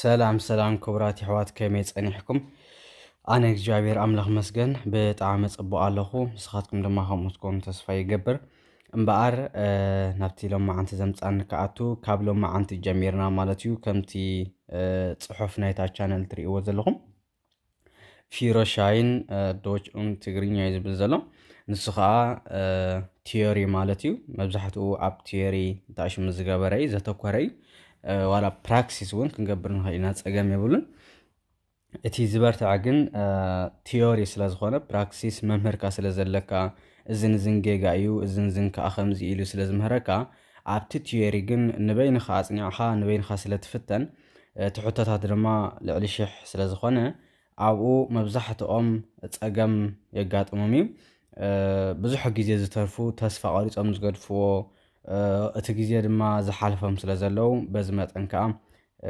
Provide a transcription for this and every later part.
ሰላም ሰላም ክቡራት የሕዋት፣ ከመይ ጸኒሕኩም? ኣነ እግዚኣብሔር ኣምላኽ መስገን ብጣዕሚ ጽቡቕ ኣለኹ። ንስኻትኩም ድማ ከምኡ ትኮኑ ተስፋ ይገብር። እምበኣር ናብቲ ሎማዓንቲ ዘምጻኒ ክኣቱ፣ ካብ ሎማዓንቲ ጀሚርና ማለት እዩ። ከምቲ ጽሑፍ ናይታ ቻነል ትርእይዎ ዘለኹም ፊሮሻይን ዶች ኡን ትግርኛ እዩ ዝብል ዘሎ። ንሱ ከዓ ቲዮሪ ማለት እዩ። መብዛሕትኡ ኣብ ቲዮሪ እንታይ ሽሙ ዝገበረ እዩ ዘተኮረ እዩ። ዋላ ፕራክሲስ እውን ክንገብር ንኽእል ኢና፣ ፀገም የብሉን። እቲ ዝበርትዐ ግን ቲዮሪ ስለ ዝኾነ፣ ፕራክሲስ መምህርካ ስለ ዘለካ፣ እዝን እዝን ጌጋ እዩ፣ እዝን እዝን ከዓ ከምዚ ኢሉ ስለ ዝምህረካ፣ ኣብቲ ቲዮሪ ግን ንበይንኻ ኣፅኒዕኻ ንበይንኻ ስለ ትፍተን፣ እቲ ሕቶታት ድማ ልዕሊ ሽሕ ስለ ዝኾነ፣ ኣብኡ መብዛሕትኦም ፀገም የጋጥሞም እዩ። ብዙሕ ግዜ ዝተርፉ፣ ተስፋ ቆሪፆም ዝገድፍዎ፣ እቲ ግዜ ድማ ዝሓልፎም ስለ ዘለዉ፣ በዚ መጠን ከዓ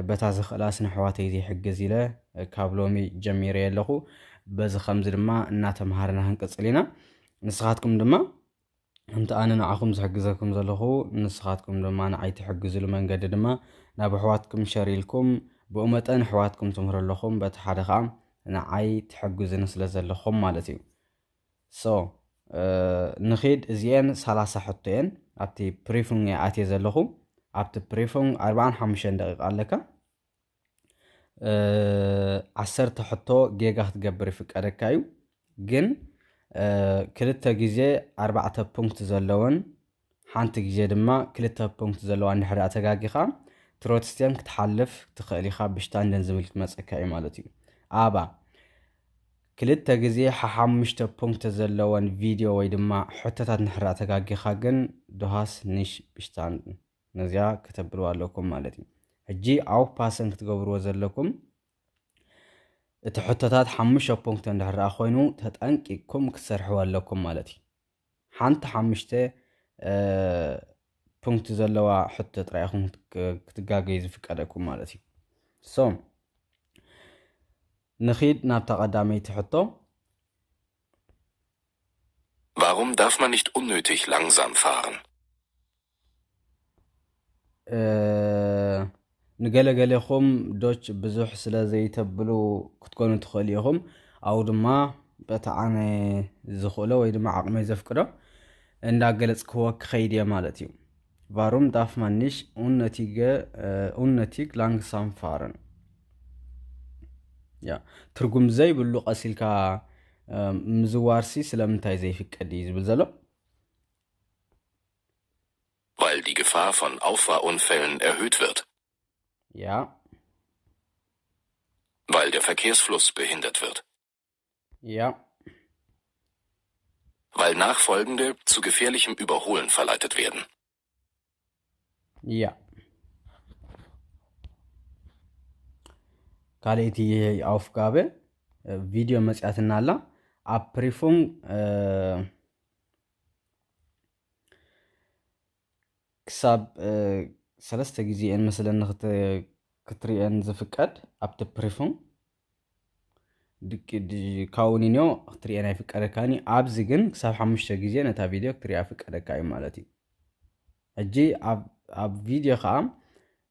በታ ዝኽእላ ስነ ኣሕዋተይ ዘይሕግዝ ኢለ ካብ ሎሚ ጀሚረ ኣለኹ። በዚ ከምዚ ድማ እናተምሃርና ክንቅፅል ኢና። ንስኻትኩም ድማ ከምቲ ኣነ ንዓኹም ዝሕግዘኩም ዘለኹ፣ ንስኻትኩም ድማ ንዓይ ትሕግዝሉ መንገዲ ድማ ናብ ኣሕዋትኩም ሸር ኢልኩም፣ ብኡ መጠን ኣሕዋትኩም ትምህሩ ኣለኹም፣ በቲ ሓደ ከዓ ንዓይ ትሕግዙኒ ስለ ዘለኹም ማለት እዩ። ሶ ንኺድ፣ እዚኤን ሰላሳ ሕቶ እየን። ኣብቲ ፕሪፉንግ እየ ኣትየ ዘለኹ። ኣብቲ ፕሪፉንግ ኣርባዓን ሓሙሽተን ደቂቃ ኣለካ። ዓሰርተ ሕቶ ጌጋ ክትገብር ይፍቀደካ እዩ። ግን ክልተ ግዜ ኣርባዕተ ፑንክት ዘለወን፣ ሓንቲ ግዜ ድማ ክልተ ፑንክት ዘለዋ እንድሕር ተጋጊኻ፣ ትሮትስቴም ክትሓልፍ ትኽእል ኢኻ። ብሽታንደን ዝብል ክመፀካ እዩ ማለት እዩ። ኣባ ክልተ ግዜ ሓሓሙሽተ ፑንክት ዘለወን ቪድዮ ወይ ድማ ሕቶታት እንድሕር ተጋጊኻ ግን፣ ዶሃስ ንሽ ብሽታንድ፣ ነዚኣ ከተብልዋ ኣለኩም ማለት እዩ። ሕጂ ኣውፓሰን ክትገብርዎ ዘለኩም፣ እቲ ሕቶታት ሓሙሽተ ፖንክት እንድሕር ደኣ ኮይኑ፣ ተጠንቂቅኩም ክትሰርሕዎ ኣለኩም ማለት እዩ። ሓንቲ ሓሙሽተ ፖንክት ዘለዋ ሕቶ ጥራይ ኢኹም ክትጋገዩ ዝፍቀደኩም ማለት እዩ። ሶ ንኺድ ናብታ ቀዳመይቲ ሕቶ። Warum darf man nicht unnötig langsam fahren? ንገለገሌኹም ዶች ብዙሕ ስለ ዘይተብሉ ክትኮኑ ትኽእሉ ኢኹም። ኣብኡ ድማ በቲ ኣነ ዝኽእሎ ወይ ድማ ዓቕመይ ዘፍቅዶ እንዳገለጽክዎ ክኸይድ እየ ማለት እዩ። Warum darf man nicht unnötige, unnötig langsam fahren? ያ ትርጉም ዘይብሉ ቀስ ኢልካ ምዝዋርሲ ስለምንታይ ዘይፍቀድ እዩ ዝብል ዘሎ። Weil die Gefahr von Auffahrunfällen erhöht wird. Ja. Weil der Verkehrsfluss behindert wird. Ja. Weil Nachfolgende zu gefährlichem Überholen verleitet werden. Ja. ካልኣይቲ ኣውፍጋበ ቪድዮ መፅያትና ኣላ። ኣብ ፕሪፉንግ ክሳብ ሰለስተ ግዜ እየን መስለኒ ክትሪአን ዝፍቀድ ኣብቲ ፕሪፉንግ። ካብኡ ኒኖ ክትሪአን ኣይፍቀደካኒ። ኣብዚ ግን ክሳብ ሓሙሽተ ግዜ ነታ ቪድዮ ክትሪኣ ፍቀደካ እዩ ማለት እዩ። ሕጂ ኣብ ቪድዮ ከዓ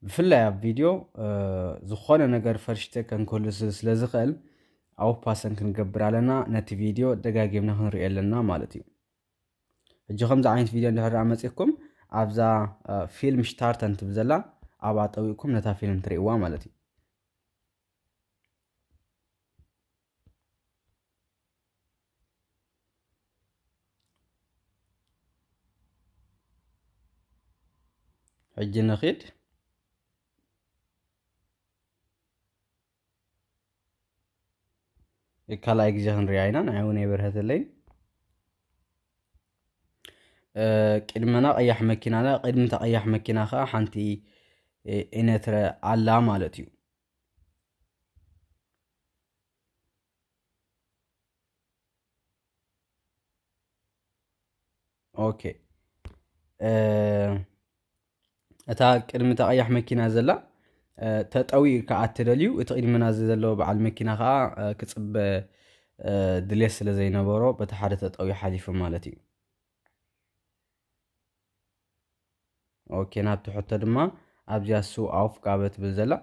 ብፍላይ ኣብ ቪድዮ ዝኾነ ነገር ፈርሽተ ከንክህሉ ስለ ዝኽእል ኣውፓሰን ክንገብር ኣለና። ነቲ ቪድዮ ደጋጊምና ክንሪኦ ኣለና ማለት እዩ። ሕጂ ከምዚ ዓይነት ቪድዮ እንድሕር ደኣ መፂኩም ኣብዛ ፊልም ሽታርተን ትብል ዘላ ኣብኣ ጠዊቅኩም ነታ ፊልም ትርእይዋ ማለት እዩ። ሕጂ ንኺድ። ካልኣይ ግዜ ክንሪኣ ኢና። ንዓይ እውን ኣይበርሀተለይን። ቅድመና ቀያሕ መኪና ኣላ። ቅድሚ እታ ቀያሕ መኪና ከዓ ሓንቲ ኢነትረ ኣላ ማለት እዩ። ኦኬ። እታ ቅድሚ እታ ቀያሕ መኪና ዘላ ተጠዊኡ ክኣቲ ደልዩ፣ እቲ ቅድመና ዘሎ በዓል መኪና ከዓ ክፅበ ድሌት ስለ ዘይነበሮ በቲ ሓደ ተጠዊኡ ሓሊፉ ማለት እዩ። ኦኬ፣ ናብቲ ሕቶ ድማ ኣብዚኣ እሱ ኣውፍጋበ ትብል ዘላ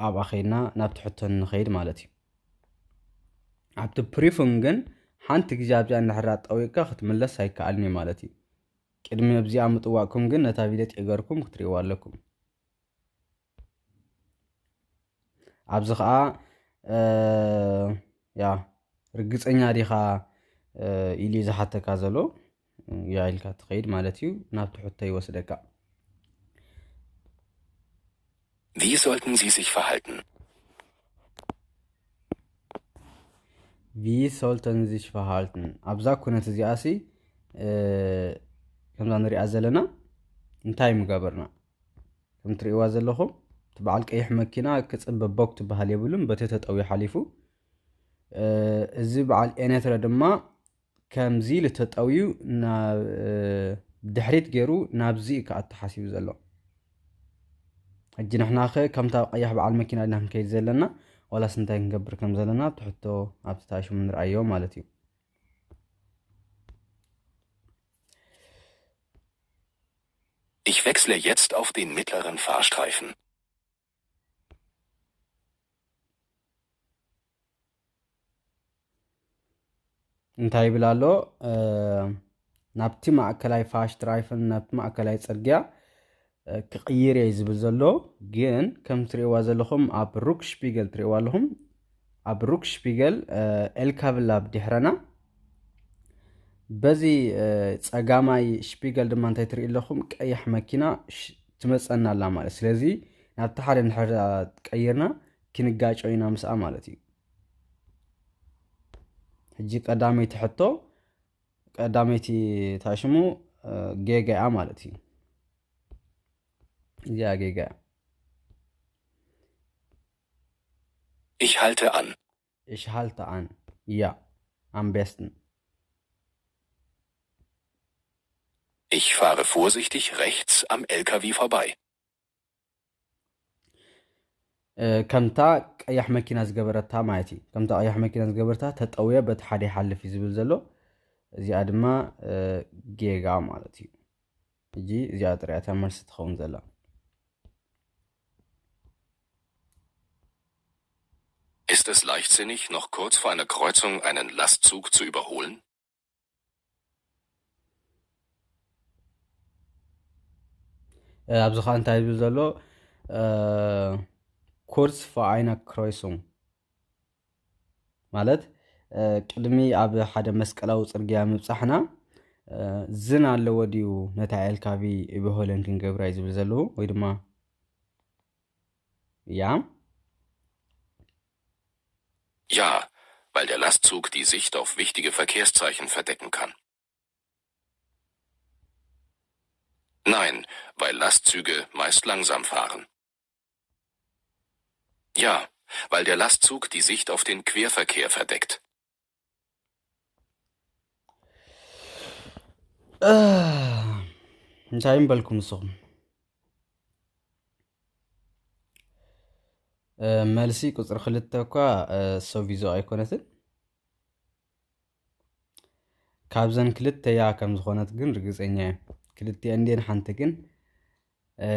ኣብኣ ኸይድና ናብቲ ሕቶ ንኸይድ ማለት እዩ። ኣብቲ ፕሪፉን ግን ሓንቲ ግዜ ኣብዚኣ እንድሕር ጠዊቕካ ክትምለስ ኣይከኣልን እዩ ማለት እዩ። ቅድሚ ኣብዚኣ ምጥዋቕኩም ግን ነታ ቪድዮ ጢገርኩም ክትርእይዋ ኣለኩም። ኣብዚ ኸኣ እ፣ ያ ርግጸኛ ዲኻ እ፣ ኢሉ እዩ ዝሓተካ ዘሎ። ያ ኢልካ ትኸይድ ማለት እዩ፣ ናብቲ ሕቶ ይወስደካ። Wie sollten Sie sich verhalten? Wie sollten sich verhalten? ኣብዛ ኩነት እዚኣ ሲ እ፣ ከምዛ ንሪኣ ዘለና እንታይ ምገበርና? ከም ትርእይዋ ዘለኹም እቲ በዓል ቀይሕ መኪና ክጽበ ቦክ ትበሃል የብሉን፣ በቲ ተጠውዩ ሓሊፉ። እ፣ እዚ በዓል ኤነትረ ድማ ከምዚ ኢሉ ተጠውዩ ናብ፣ እ፣ ድሕሪት ገይሩ ናብዚ እዩ ክኣቱ ሓሲቡ ዘሎ። ሕጂ ንሕና ኸ ከምታ ቀያሕ በዓል መኪና ዲና ክንከይድ ዘለና፣ ዋላስ እንታይ ክንገብር ከም ዘለና ትሕቶ ኣብቲ ታሽሙ ንርኣዮ ማለት እዩ። Ich wechsle jetzt auf den mittleren Fahrstreifen. እንታይ ይብል ኣሎ? እ፣ ናብቲ ማእከላይ ፋሽትራይፍን ናብቲ ማእከላይ ጽርግያ እ፣ ክቕይር እየ ዝብል ዘሎ። ግን ከም ትርእይዋ ዘለኹም ኣብ ሩክ ሽፒገል ትርእይዋ ኣለኹም። ኣብ ሩክ ሽፒገል እ፣ ኤልካብል ኣብ ድሕረና በዚ እ፣ ጸጋማይ ሽፒገል ድማ እንታይ ትርኢ ኣለኹም? ቀያሕ መኪና ሽ- ትመጸና ኣላ ማለት። ስለዚ ናብቲ ሓደ እንድሕር ቀይርና ክንጋጮ ኢና ምስኣ ማለት እዩ። ሕጂ ቀዳመይቲ ሕቶ፣ ቀዳመይቲ ታሽሙ እ፣ ጌጋ እያ ማለት እዩ። እዚኣ ጌጋ እያ። Ich halte an. Ich halte an. Ja, am besten. Ich fahre vorsichtig rechts am L K W vorbei. እ፣ ከምታ ቀያሕ መኪና ዝገበረታ ማለት እዩ። ከምታ ቀያሕ መኪና ዝገበረታ ተጠውየ በቲ ሓደ ይሓልፍ እዩ ዝብል ዘሎ። እዚኣ ድማ እ፣ ጌጋ ማለት እዩ። ሕጂ እዚኣ ጥሪያ እታ መልሲ ትኸውን ዘላ። Ist es leichtsinnig, noch kurz vor einer Kreuzung einen Lastzug zu überholen? እ፣ ኣብዚ ኸዓ እንታይ ዝብል ዘሎ እ፣ ኩርስ ፎር ኣይነ ክሮይሱም ማለት እ፣ ቅድሚ ኣብ ሓደ መስቀላዊ ጽርግያ ምብጻሕና እ፣ ዝን ኣለዎ ድዩ ነታ ኤልካቪ ይበሆለን ክንገብራ እዩ ዝብል ዘለዉ ወይ ድማ Ja. Ja, weil der Lastzug die Sicht auf wichtige Verkehrszeichen verdecken kann. Nein, weil Lastzüge meist langsam fahren. Ja, weil der Lastzug die Sicht auf den Querverkehr verdeckt. እንታይ እምበልኩም ንስኹም? እ፣ መልሲ ቁፅሪ ክልተ እኳ እ፣ ሰቪዞ ኣይኮነትን። ካብዘን ክልተ እያ ከም ዝኾነት ግን ርግፀኛ እየ። ክልቲኣን እንድየን ሓንቲ ግን እ፣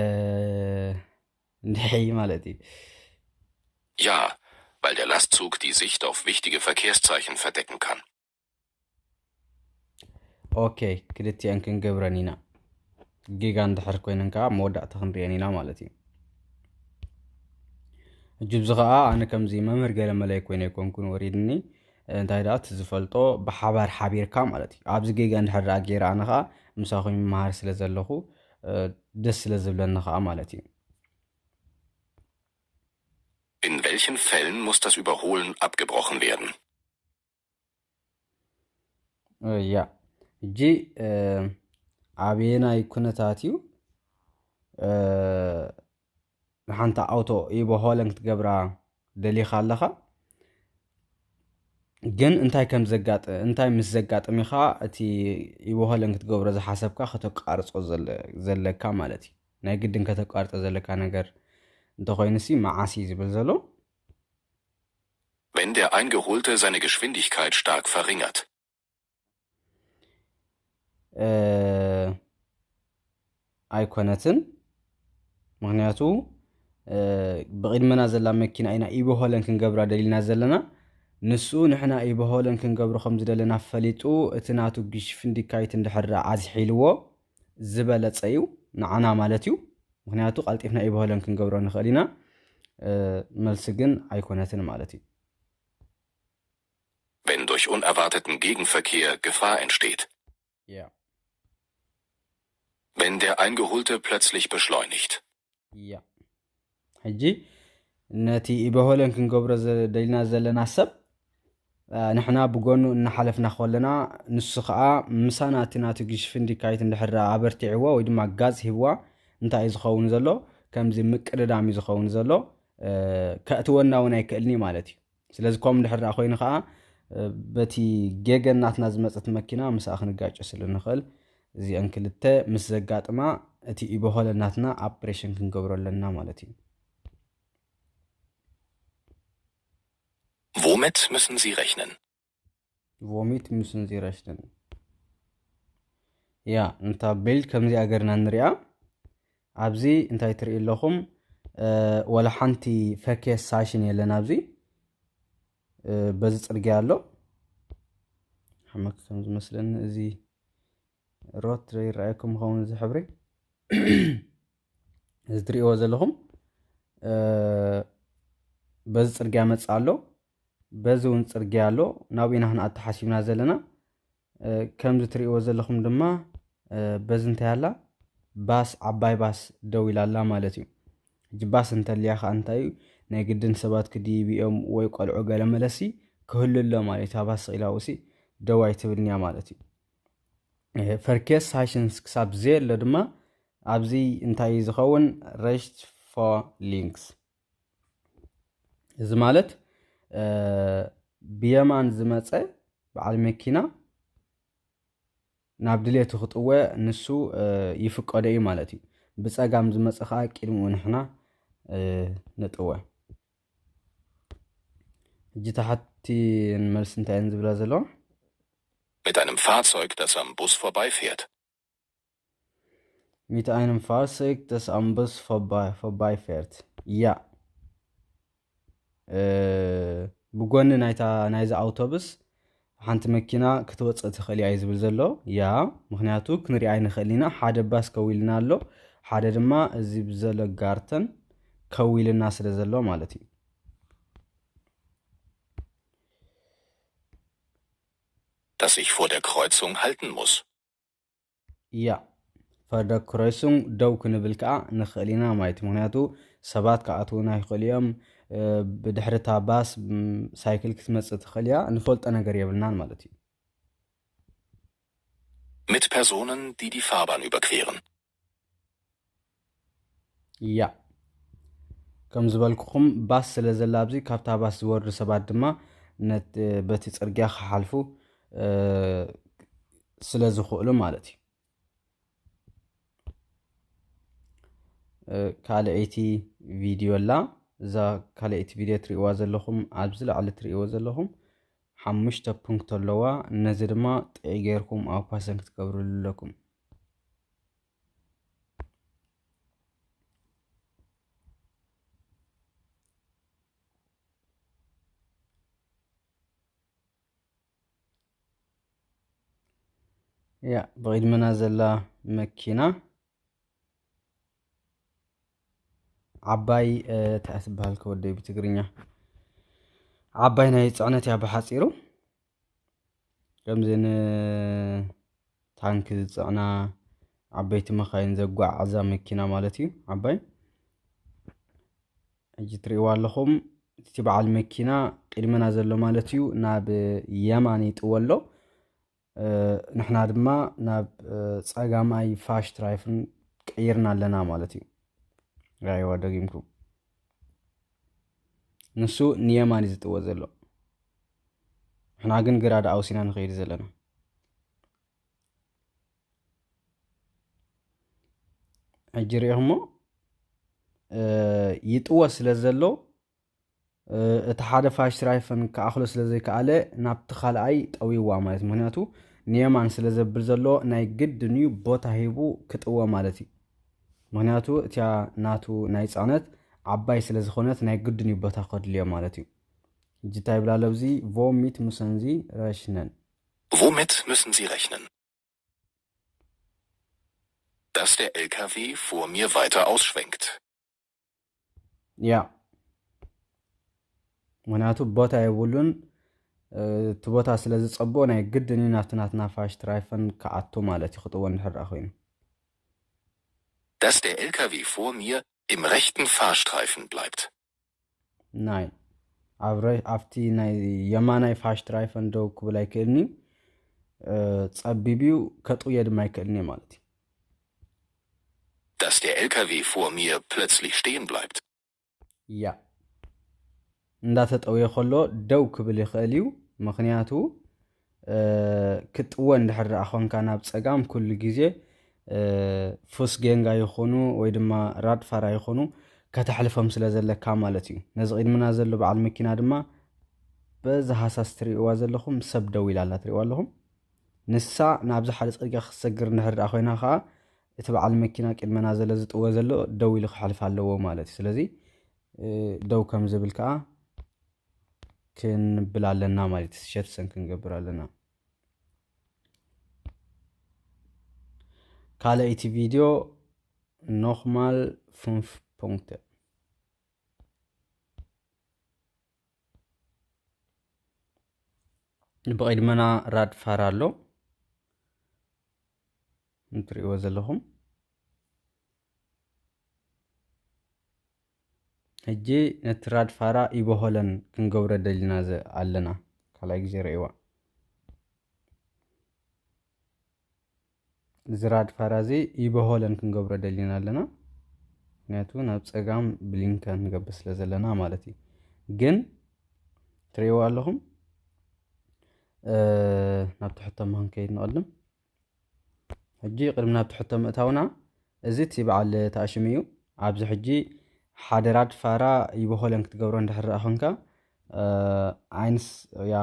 እንድሕይ ማለት እዩ። Ja, weil der Lastzug die Sicht auf wichtige Verkehrszeichen verdecken kann. ኦኬ፣ ክልቲአን ክንገብረን ኢና። ጌጋ እንድሕር ኮይነን ከዓ መወዳእታ ክንሪአን ኢና ማለት እዩ። ሕጂ ብዚ ከዓ ኣነ ከምዚ መምህር ገለ መለ ኮይነ ኣይኮንኩን ወሪድኒ። እንታይ ደኣ እቲ ዝፈልጦ ብሓባር ሓቢርካ ማለት እዩ። ኣብዚ ጌጋ እንድሕር ደኣ ገይረ ኣነ ከዓ ምሳኹም ይመሃር ስለ ዘለኹ እ፣ ደስ ስለ ዝብለኒ ከዓ ማለት እዩ። In welchen Fällen muss das Überholen abgebrochen werden? እ፣ ያ ሕጂ እ፣ ኣበየናይ ኩነታት እዩ እ፣ ንሓንቲ ኣውቶ ይበሆለን ክትገብራ ደሊኻ ኣለኻ? ግን እንታይ ከም ዘጋጥ እንታይ ምስ ዘጋጥም ኢኻ እቲ ይበሆለን ክትገብሮ ዝሓሰብካ ከተቋርጾ ዘለ- ዘለካ ማለት እዩ። ናይ ግድን ከተቋርጾ ዘለካ ነገር እንተኾይኑሲ መዓስ እዩ ዝብል ዘሎ? Wenn der Eingeholte seine Geschwindigkeit stark verringert. እ፣ ኣይኮነትን። ምኽንያቱ ብቕድመና ዘላ መኪና ኢና ኢበሆለን ክንገብራ ደሊልና ዘለና። ንሱ ንሕና ኢበሆለን ክንገብሮ ከም ዝደለና ፈሊጡ፣ እቲ ናቱ ግሽፍንዲካይት እንድሕር ደኣ ኣዝሒልዎ ዝበለጸ እዩ፣ ንዓና ማለት እዩ። ምኽንያቱ ቀልጢፍና ኢበሆለን ክንገብሮ ንኽእል ኢና። መልሲ ግን ኣይኮነትን ማለት እዩ። Wenn durch unerwarteten Gegenverkehr Gefahr entsteht. Ja. Wenn der Eingeholte plötzlich beschleunigt. Ja. ሕጂ ነቲ ኢበሆለን ክንገብሮ ደሊና ዘለና ሰብ ንሕና ብጎኑ እናሓለፍና ከለና፣ ንሱ ከዓ ምሳና እቲ ናቱ ግሽፍንዲካይት እንድሕር ኣበርቲዕዎ ወይ ድማ ጋዝ ሂብዋ፣ እንታይ እዩ ዝኸውን ዘሎ? ከምዚ ምቅድዳም እዩ ዝኸውን ዘሎ። ከእትወና እውን ኣይክእልን እዩ ማለት እዩ። ስለዚ ከምኡ እንድሕር ደኣ ኮይኑ ከዓ በቲ ጌገን ናትና ዝመፀት መኪና ምስኣ ክንጋጨ ስለ ንኽእል፣ እዚአን ክልተ ምስ ዘጋጥማ እቲ ኢበሆለን ናትና ኣፕሬሽን ክንገብሮ ኣለና ማለት እዩ። Womit müssen Sie rechnen? Womit müssen Sie rechnen? ያ፣ ንታ ቢልድ ከምዚኣ ገርና ንሪኣ። ኣብዚ እንታይ ትርኢ ኣለኹም? ወላ ሓንቲ ፈኬስ ሳሽን የለን ኣብዚ። በዚ ፅርግያ ኣሎ። ሓመክ ከም ዝመስለኒ እዚ ሮት ይረኣየኩም ኸውን እዚ ሕብሪ። እዚ ትርእይዎ ዘለኹም በዚ ፅርግያ መፅእ ኣሎ። በዚ እውን ፅርግያ ኣሎ። ናብኡ ኢና ክንኣቲ ሓሲብና ዘለና። ከምዚ ትርእይዎ ዘለኹም ድማ በዚ እንታይ ኣላ? ባስ፣ ዓባይ ባስ ደው ኢላ ኣላ ማለት እዩ። ሕጂ ባስ እንተልያ ከዓ እንታይ እዩ? ናይ ግድን ሰባት ክድይቡ እዮም ወይ ቆልዑ ገለ መለሲ ክህሉ ኣሎ ማለት እዩ። እታ ባስ ስቕ ኢላ ኣብኡ ሲ ደው ኣይትብልን እያ ማለት እዩ። ፈርኬስ ሃይሽንስ ክሳብ ዘየሎ ድማ ኣብዚ እንታይ እዩ ዝኸውን? ረሽት ፎ ሊንክስ። እዚ ማለት ብየማን ዝመፀ በዓል መኪና ናብ ድሌቱ ክጥወ ንሱ ይፍቀዶ እዩ ማለት እዩ። ብፀጋም ዝመፀ ከዓ ቅድሚኡ ንሕና ንጥወ። ሕጂ ተሓቲ መልሲ እንታይ እየን ዝብላ ዘለዋ? Mit einem Fahrzeug, das am Bus vorbeifährt. Mit einem Fahrzeug, das am Bus vorbei, vorbeifährt. ያ ብጎኒ ናይታ ናይዚ ኣውቶቡስ ሓንቲ መኪና ክትወፅእ ትኽእል እያ እዩ ዝብል ዘሎ። ያ ምክንያቱ ክንሪኣ ኣይንኽእል ኢና። ሓደ ባስ ከዊልና ኣሎ፣ ሓደ ድማ እዚ ብዘሎ ጋርተን ከዊልና ስለ ዘሎ ማለት እዩ። Dass ich vor der Kreuzung halten muss. ያ ፈርደ ክሮይሱን ደው ክንብል ከዓ ንኽእል ኢና ማለት እዩ። ምክንያቱ ሰባት ክኣትዉና ይኽእሉ እዮም። ብድሕሪ እታ ባስ ሳይክል ክትመፅእ ትኽእል እያ። ንፈልጦ ነገር የብልናን ማለት እዩ። Mit Personen, die die Fahrbahn überqueren. ያ ከም ዝበልኩኹም ባስ ስለ ዘላ ኣብዚ ካብታ ባስ ዝወርዱ ሰባት ድማ በቲ ፅርግያ ክሓልፉ ስለ ዝኽእሉ ማለት እዩ። ካልኣይቲ ቪድዮ ኣላ። እዛ ካልኣይቲ ቪድዮ ትርእይዋ ዘለኹም ኣብዚ ላዕሊ ትርእይዎ ዘለኹም ሓሙሽተ ፑንክት ኣለዋ። ነዚ ድማ ጥዒ ጌርኩም ኣብ ኳሰን ክትገብርሉ ኣለኩም። ያ ብቕድመና ዘላ መኪና ዓባይ እንታይ ትበሃል ከወደይ ብትግርኛ? ዓባይ ናይ ፅዕነት እያ ብሓፂሩ። ከምዚ ንታንኪ ዝፅዕና ዓበይቲ መኻይን ዘጓዓዕዛ መኪና ማለት እዩ። ዓባይ ሕጂ ትርእይዋ ኣለኹም። እቲ በዓል መኪና ቅድመና ዘሎ ማለት እዩ ናብ የማን ይጥወ ኣሎ። ንሕና ድማ ናብ ፀጋማይ ፋሽት ራይፍን ቀይርና ኣለና ማለት እዩ። ራይዋ ደጊምኩም ንሱ ንየማን እዩ ዝጥወ ዘሎ። ንሕና ግን ግራ ኣውሲና ንኸይድ ዘለና። ሕጂ ሪኢኹሞ ይጥወ ስለ ዘሎ እቲ ሓደ ፋሽት ራይፈን ክኣኽሎ ስለ ዘይከኣለ ናብቲ ካልኣይ ጠዊዋ ማለት እዩ። ምክንያቱ ንየማን ስለ ዘብል ዘሎ ናይ ግድን እዩ ቦታ ሂቡ ክጥወ ማለት እዩ። ምክንያቱ እቲያ ናቱ ናይ ፅዕነት ዓባይ ስለ ዝኾነት ናይ ግድን እዩ ቦታ ከድልዮ ማለት እዩ። ሕጂ እንታይ ይብላ ኣሎ ኣብዚ? Womit müssen Sie rechnen? Womit müssen Sie rechnen? Dass der L K W vor mir weiter ausschwenkt. ያ ምክንያቱ ቦታ የብሉን። እቲ ቦታ ስለ ዝጸብኦ ናይ ግድን እዩ ናብቲ ናትና ፋሽትራይፈን ክኣቱ ማለት እዩ፣ ክጥወ እንድሕር ደኣ ኮይኑ። Dass der L K W vor mir im rechten Fahrstreifen bleibt. ናይ ኣብቲ ናይ የማናይ ፋሽትራይፈን ደው ክብል ኣይክእልኒ፣ ጸቢብ እዩ፣ ከጥውየ ድማ ኣይክእልኒ ማለት እዩ። Dass der L K W vor mir plötzlich stehen bleibt. ያ እንዳተጠውየ ከሎ ደው ክብል ይኽእል እዩ። ምክንያቱ ክጥወ እንድሕር ደኣ ኮንካ ናብ ጸጋም ኩሉ ግዜ ፉስጌንጋ ይኹኑ ወይ ድማ ራድፋራ ይኹኑ ከተሕልፎም ስለ ዘለካ ማለት እዩ። ነዚ ቅድምና ዘሎ በዓል መኪና ድማ በዚ ሃሳስ ትርእይዋ ዘለኹም ሰብ ደው ኢላ ኣላ ትርእይዋ ኣለኹም። ንሳ ናብዚ ሓደ ጽርግያ ክትሰግር እንድሕር ደኣ ኮይና ከዓ እቲ በዓል መኪና ቅድመና ዘሎ ዝጥወ ዘሎ ደው ኢሉ ክሓልፍ ኣለዎ ማለት እዩ። ስለዚ ደው ከም ዝብል ከዓ ክንብል ኣለና ማለት እዩ። ሸትሰን ክንገብር ኣለና። ካልኣይቲ ቪድዮ ኖኽማል ፍንፍ ፖንክተ ብቕድመና ራድ ፋር ኣሎ እንትርእይዎ ዘለኹም። ሕጂ ነቲ ራድ ፋራ ኢበሆለን ክንገብሮ ደሊና ኣለና። ካልኣይ ግዜ ረእይዋ። እዚ ራድ ፋራ እዚ ኢበሆለን ክንገብሮ ደሊና ኣለና። ምክንያቱ ናብ ጸጋም ብሊንከ ንገብር ስለ ዘለና ማለት እዩ። ግን ትርእይዎ ኣለኹም። ናብ ትሕቶ ምህን ከይድ ንቐድም። ሕጂ ቅድሚ ናብ ትሕቶ ምእታውና፣ እዚ እቲ በዓል ተኣሽም እዩ። ኣብዚ ሕጂ ሓደ ራድ ፋራ ይበሆለን ክትገብሮ እንድሕር ደኣ ኾንካ፣ ዓይንስ ያ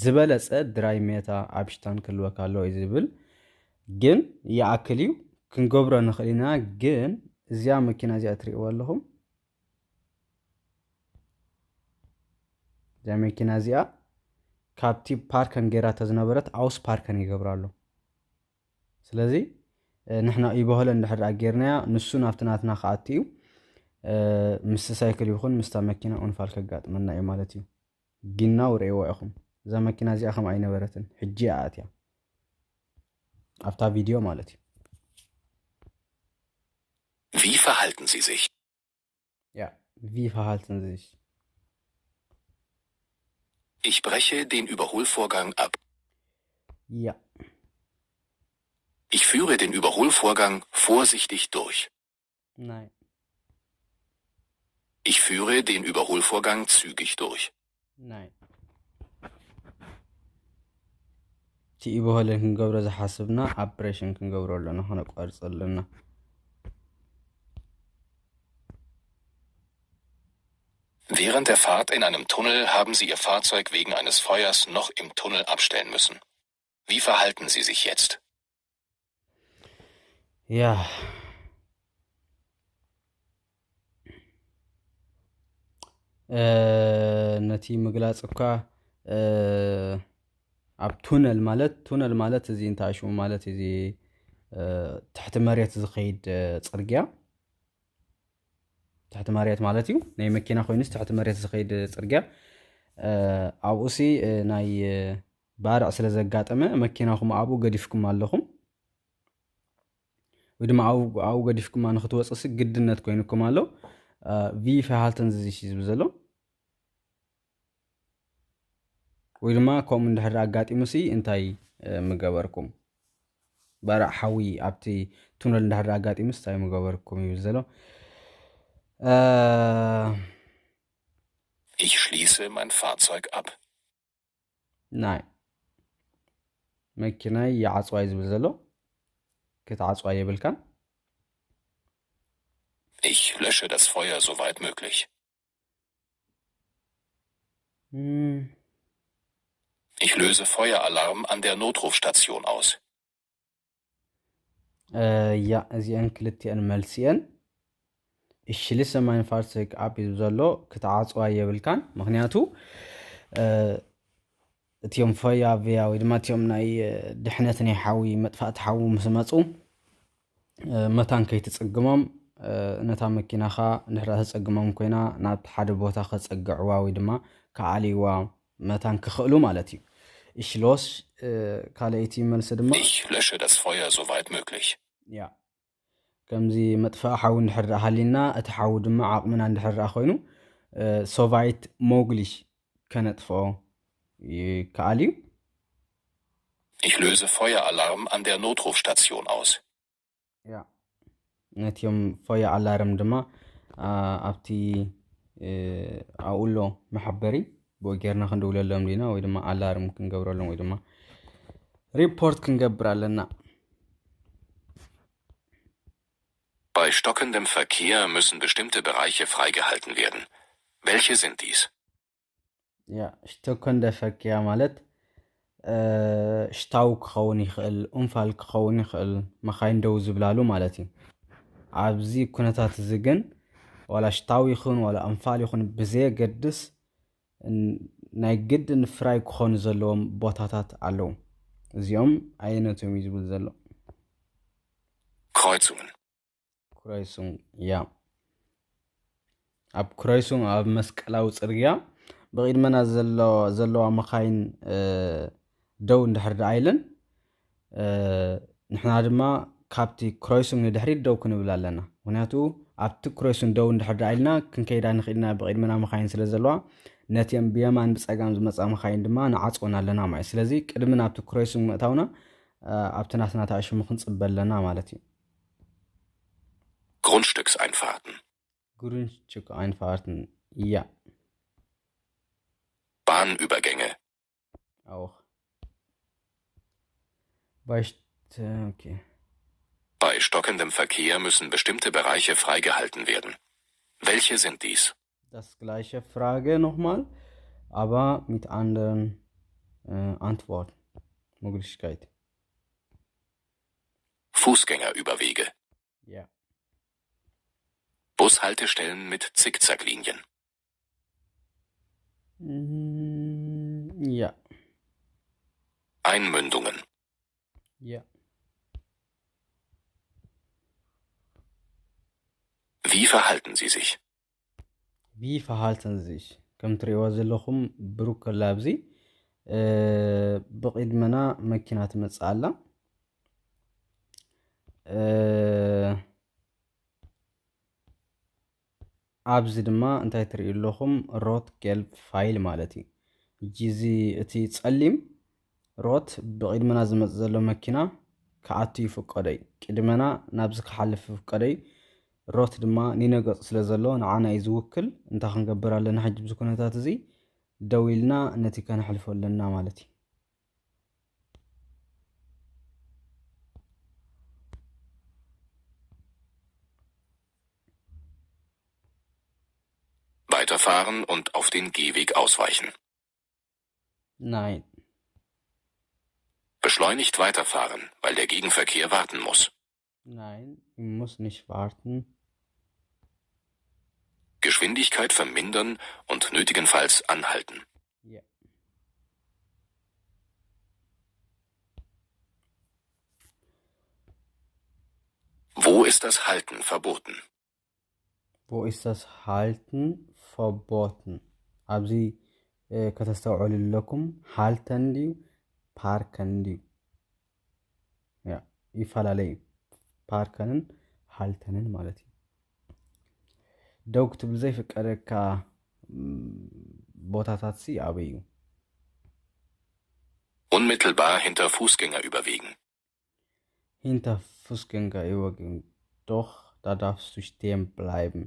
ዝበለጸ ድራይ ሜታ ኣብሽታን ክህልወካ ኣለዎ እዩ ዝብል። ግን ይኣክል እዩ፣ ክንገብሮ ንኽእል ኢና። ግን እዚኣ መኪና እዚኣ ትርእይዋ ኣለኹም። እዛ መኪና እዚኣ ካብቲ ፓርከን ጌራቶ ዝነበረት ኣውስ ፓርከን ይገብራ ኣሎ። ስለዚ ንሕና ኢበሆለ እንድሕር ደኣ ጌርናያ፣ ንሱ ናብቲ ናትና ክኣቲ እዩ። ምስቲ ሳይክል ይኹን ምስታ መኪና ኡንፋል ከጋጥመና እዩ ማለት እዩ። ጊናው ርእይዋ ኢኹም። እዛ መኪና እዚኣ ከምኣ ኣይነበረትን፣ ሕጂ እያ ኣትያ ኣብታ ቪድዮ ማለት እዩ። Wie verhalten Sie sich? Ja, wie verhalten Sie sich? Ich breche den Überholvorgang ab. Ja. Ich führe den Überholvorgang vorsichtig durch. Nein. Ich führe den Überholvorgang zügig durch. Nein. እቲ ኢበሆለን ክንገብሮ ዝሓስብና ኣፕሬሽን ክንገብሮ ኣለና፣ ከነቋርጾ ኣለና። Während der Fahrt in einem Tunnel haben Sie Ihr Fahrzeug wegen eines Feuers noch im Tunnel abstellen müssen. Wie verhalten Sie sich jetzt? Ja. ነቲ ምግላፅ እኳ ኣብ ቱነል ማለት ቱነል ማለት እዚ እንታይ ሽሙ ማለት እዚ ትሕቲ መሬት ዝኸይድ ፅርግያ ትሕቲ መሬት ማለት እዩ። ናይ መኪና ኮይኑስ ትሕቲ መሬት ዝኸይድ ፅርግያ ኣብኡሲ ናይ ባርዕ ስለ ዘጋጠመ መኪናኹም ኣብኡ ገዲፍኩም ኣለኹም ወይ ድማ ኣብኡ ገዲፍኩማ ንክትወፅሲ ግድነት ኮይኑኩም ኣሎ። ቪ ፈሃልተን ዝዚሽ ዝብል ዘሎ ወይ ድማ ከምኡ እንድሕር ኣጋጢሙሲ እንታይ ምገበርኩም? ባርዕ ሓዊ ኣብቲ ቱነል እንድሕር ኣጋጢሙስ እንታይ ምገበርኩም ይብል ዘሎ። Ich schließe mein Fahrzeug ab. ናይ መኪናይ ይዓፅዋ እዩ ዝብል ዘሎ። ክትዓፅዋ የብልካን። Ich lösche das Feuer soweit möglich. Ich löse Feueralarm an der Notrufstation aus. Ja, እዚአን ክልቲአን መልሲ እየን። Ich schließe mein Fahrzeug ab እዩ ዘሎ። ክትዓፅዋ የብልካን። ምክንያቱ እቲኦም ፈያብያ ወይ ድማ እቲኦም ናይ ድሕነት ናይ ሓዊ መጥፋእቲ ሓዊ ምስ መፁ መታን ከይትፅግሞም፣ ነታ መኪናኻ እንድሕር ተፀግሞም ኮይና ናብ ሓደ ቦታ ከፀግዕዋ ወይ ድማ ክዓልይዋ መታን ክኽእሉ ማለት እዩ። Ich los ካልኣይቲ መልሲ ድማ Ich lösche das Feuer soweit möglich. ያ ከምዚ መጥፋእ ሓዊ እንድሕር ደኣ ሃሊና፣ እቲ ሓዊ ድማ ዓቕምና እንድሕር ደኣ ኮይኑ፣ so weit möglich ከነጥፍኦ ይከኣል እዩ። Ich löse Feueralarm an der Notrufstation aus. ያ ነቲኦም ፈያ ኣላርም ድማ ኣብቲ ኣብኡ ኣሎ መሓበሪ ብኡ ጌርና ክንድውለሎም ዲና ወይ ድማ ኣላርም ክንገብረሎም ወይ ድማ ሪፖርት ክንገብር ኣለና። Bei stockendem Verkehr müssen bestimmte Bereiche freigehalten werden. Welche sind dies? ያ ሽተኮንደ ፈኪያ ማለት ሽታው ክኸውን ይኽእል፣ ኡንፋል ክኸውን ይኽእል፣ መኻይን ደው ዝብላሉ ማለት እዩ። ኣብዚ ኩነታት እዚ ግን ዋላ ሽታው ይኹን ዋላ ኣንፋል ይኹን ብዘየገድስ ናይ ግድን ፍራይ ክኾኑ ዘለዎም ቦታታት ኣለዉ። እዚኦም ኣየነቶም እዩ ዝብል ዘሎ? Kreuzungen. ክራይሱንግ ያ ኣብ ክራይሱንግ ኣብ መስቀላዊ ፅርግያ ብቕድመና ዘለዋ መኻይን ደው እንድሕር ደኣ ኢለን ንሕና ድማ ካብቲ ክራይሱንግ ንድሕሪት ደው ክንብል ኣለና። ምክንያቱ ኣብቲ ክራይሱንግ ደው እንድሕር ደኣ ኢልና ክንከይዳ ንኽእልና ብቕድመና መኻይን ስለ ዘለዋ ነቲኦም ብየማን ብፀጋም ዝመፃ መኻይን ድማ ንዓፅወን ኣለና ማለት እዩ። ስለዚ ቅድሚ ናብቲ ክራይሱንግ ምእታውና ኣብቲ ናትና ተኣሽሙ ክንፅበ ኣለና ማለት እዩ። Grundstückseinfahrten. Grundstückseinfahrten, ja. Bahnübergänge. Auch. Bei, st- okay. Bei stockendem Verkehr müssen bestimmte Bereiche freigehalten werden. Welche sind dies? Das gleiche Frage nochmal, aber mit anderen äh, Antwort. Möglichkeit. Fußgängerüberwege. Ja. Bushaltestellen mit Zickzacklinien. Mm, ja. Einmündungen. Ja. Wie verhalten Sie sich? Wie verhalten sich? ከም ትሪእዋ ዘለኹም ብሩክ ከላ ኣብዚ ብቕድመና መኪና ትመፅእ ኣላ። ኣብዚ ድማ እንታይ ትርእዩ ኣለኹም? ሮት ጌልብ ፋይል ማለት እዩ። ሕጂ እዚ እቲ ጸሊም ሮት ብቕድመና ዝመጽእ ዘሎ መኪና ክኣቱ ይፍቀዶ እዩ። ቅድመና ናብዚ ክሓልፍ ይፍቀዶ እዩ። ሮት ድማ ንነገጽ ስለ ዘሎ ንዓና እዩ ዝውክል። እንታይ ክንገብር ኣለና ሕጂ ብዚ ኩነታት እዚ? ደው ኢልና ነቲ ከነሕልፎ ኣለና ማለት እዩ። Weiterfahren und auf den Gehweg ausweichen. Nein. Beschleunigt weiterfahren, weil der Gegenverkehr warten muss. Nein, ich muss nicht warten. Geschwindigkeit vermindern und nötigenfalls anhalten. Ja. Wo ist das Halten verboten? Wo ist das Halten verboten? ኣብዚ ከተስተውዕሉ ኣለኩም። ሃልተን ድዩ ፓርከን ድዩ? ይፈላለዩ። ፓርከንን ሃልተንን ማለት እዩ። ደው ክትብል ዘይፍቀደካ ቦታታት ሲ ኣበይ እዩ? Unmittelbar hinter Fußgängerüberwegen. Hinter Fußgängerüberwegen. Doch, da darfst du stehen bleiben.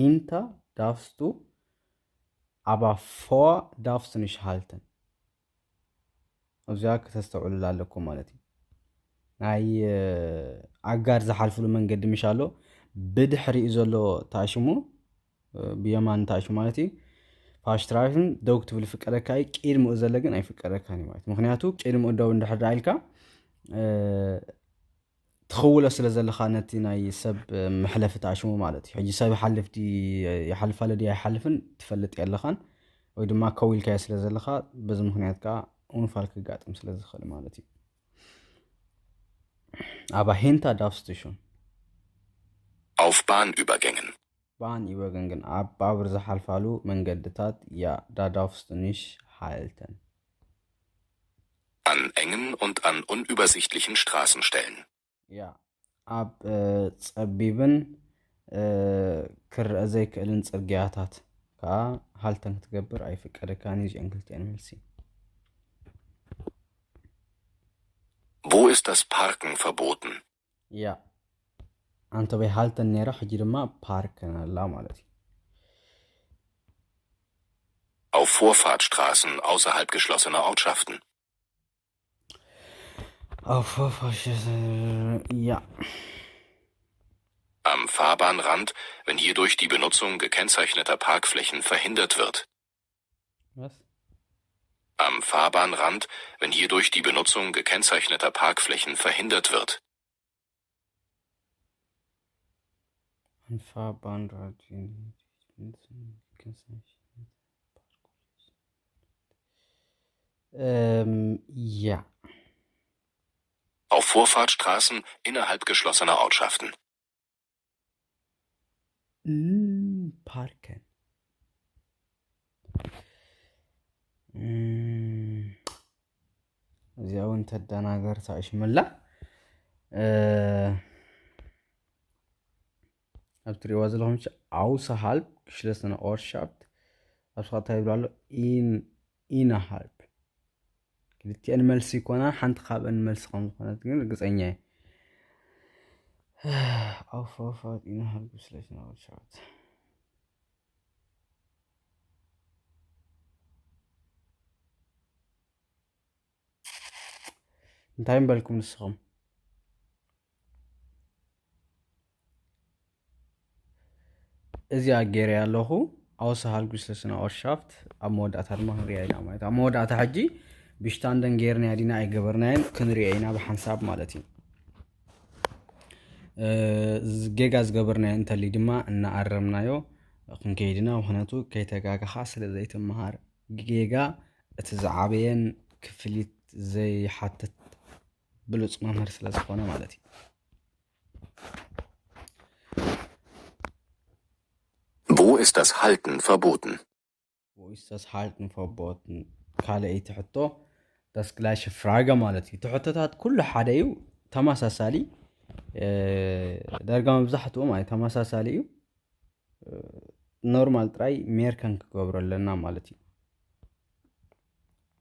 Hinter darfst du, aber vor darfst du nicht halten. እዚኣ ከተስተውዕሉላ ኣለኩም ማለት እዩ። ናይ ኣጋር ዝሓልፍሉ መንገዲ ምሽ ኣሎ ብድሕሪኡ ዘሎ ተኣሽሙ ብየማን ተኣሽሙ ማለት እዩ። ፋሽትራይፍን ደው ክትብል ፍቀደካ እዩ። ቅድሚኡ ዘሎ ግን ኣይፍቀደካን እዩ ማለት ምክንያቱ ቅድሚኡ ደው እንድሕር ደኣ ኢልካ ትኽውሎ ስለ ዘለኻ ነቲ ናይ ሰብ መሕለፊ ተኣሽሙ ማለት እዩ። ሕጂ ሰብ ይሓልፍ ድዩ ይሓልፍ ኣሎ ድዩ ኣይሓልፍን ትፈልጥ የለኻን፣ ወይ ድማ ከው ኢልካዮ ስለ ዘለኻ በዚ ምኽንያት ከዓ ኡንፋል ክጋጥም ስለ ዝኽእል ማለት እዩ። Aber hinter darfst du schon. Auf Bahnübergängen. Bahn Übergängen. ኣብ ባቡር ዝሓልፋሉ መንገድታት ja, da darfst du nicht halten. An engen und an unübersichtlichen Straßenstellen. Ja. ኣብ ጸቢብን ክረአ ዘይክእልን ጽርግያታት ከዓ halten ክትገብር ኣይፍቀደካን እዩ። እዚአን ክልቲአን መልሲ። Wo ist das Parken verboten? Ja. ኣንተ በይ halten ነይራ፣ ሕጂ ድማ parken ኣላ ማለት እዩ። Auf Vorfahrtsstraßen außerhalb geschlossener Ortschaften. Auf Vorfahrts-, ja. Am Fahrbahnrand, wenn hierdurch die Benutzung gekennzeichneter Parkflächen verhindert wird. Was? Am Fahrbahnrand, wenn hierdurch die Benutzung gekennzeichneter Parkflächen verhindert wird. Ein Fahrband. Ähm, ja. Auf Vorfahrtsstraßen innerhalb geschlossener Ortschaften. Mm, parken. Mm. እዚኣ እውን ተደናገር ተኣሽመላ። ኣብ ትሪእዋ ዘለኹም außerhalb geschlossene Ortschaft ኣብ ስኻታ ይብሉ ኣሎ። Innerhalb ክልቲአን መልሲ ይኮና፣ ሓንቲ ካብአን መልሲ ከም ዝኾነት ግን ርግፀኛ እየ። Auf Vorfahrt innerhalb geschlossener Ortschaft. እንታይ ምበልኩም ንስኹም? እዚኣ ገይረያ ኣለኹ። Außerhalb geschlossener Ortschaft ኣብ መወዳእታ ድማ ክንሪኣ ኢና ማለት እዩ። ኣብ መወዳእታ ሕጂ ብሽታንደን ገይርናያ ዲና ኣይገበርናየን ክንሪኦ ኢና ብሓንሳብ ማለት እዩ። ጌጋ ዝገበርናዮ እንተልዩ ድማ እናኣረምናዮ ክንከይድ ኢና። ምኽንያቱ ከይተጋገኻ ስለ ዘይትመሃር፣ ጌጋ እቲ ዝዓበየን ክፍሊት ዘይሓትት ብሉፅ መምህር ስለ ዝኾነ ማለት እዩ። Wo ist das Halten verboten? Wo ist das Halten verboten? ካልኣይቲ ሕቶ das gleiche Frage ማለት እዩ። እቲ ሕቶታት ኩሉ ሓደ እዩ፣ ተመሳሳሊ። ዳርጋ መብዛሕትኡ ማለት ተመሳሳሊ እዩ። ኖርማል ጥራይ ሜርከን ክገብሮ ኣለና ማለት እዩ።